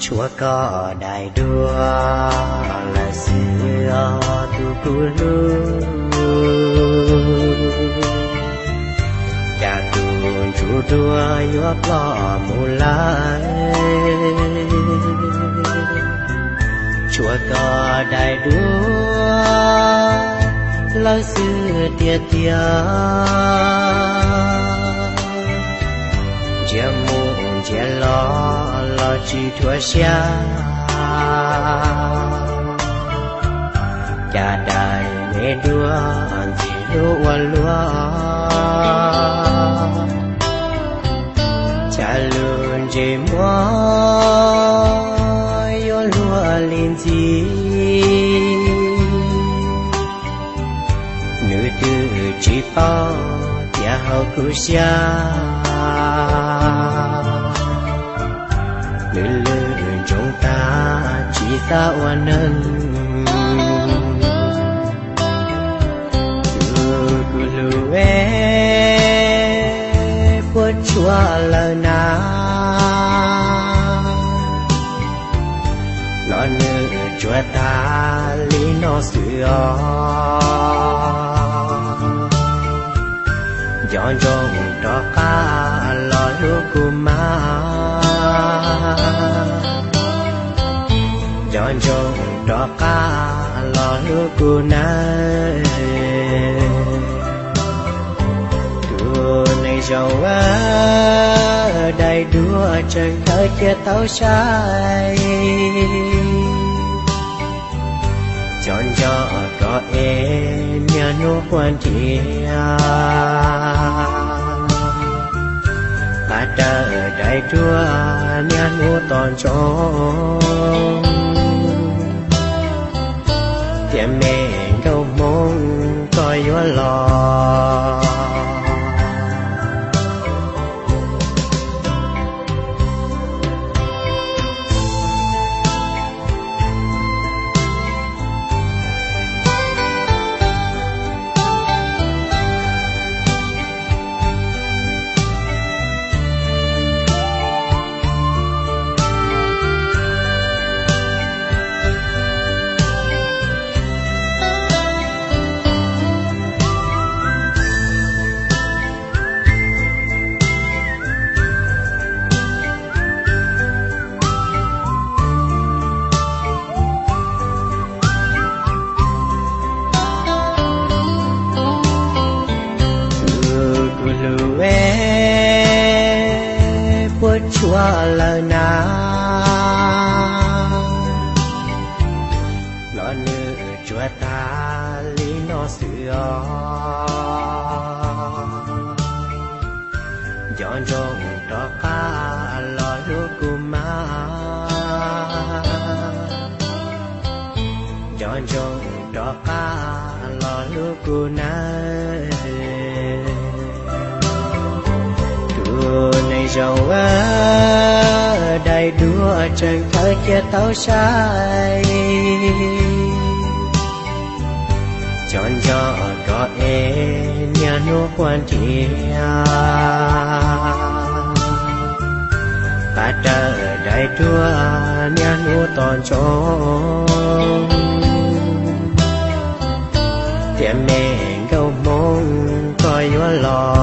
Tshuav koj daim duab lawm xwb os tus kuv hlub, cas tus ntsuj duab yuav ploj mus lawm. Tshuav koj daim duab lawm xwb tiag tiag, ntsia mus ntsia los los tsis dhuav siab, cas daim me duab ntxim hlub ua luaj, cas lub ntsej muag yuav luag li ntxim. Nws twb tsis paub tias hauv kuv siab, nws lwj ntsoov tag tsis xav ua neeg. Tus kuv hlub es, puas tshuav lawm na, los nws tsuas tag li no xwb os. Nco ntsoov rov qab los hlub kuv mas, nco ntsoov rov qab los hlub kuv nawb. Tus neeg zoo, daim duab tseem khaws cia tau sai, nco nco koj es niaj hnub quaj nrhiav, pab rawm daim duab niaj hnub tos ntsoov, tias me nkauj hmoob koj yuav los. Tus kuv hlub es, puas tshuav lawm na, los nws tsuas tag li no xwb os. Nco ntsoov rov qab los hlub kuv mas, nco ntsoov rov qab los hlub kuv nawb. Tus neeg zoo, daim duab tseem khaws cia tau sai, nco nco koj es niaj hnub quaj nrhiav, pab rawm daim duab niaj hnub tos ntsoov, tias me nkauj hmoob koj yuav los.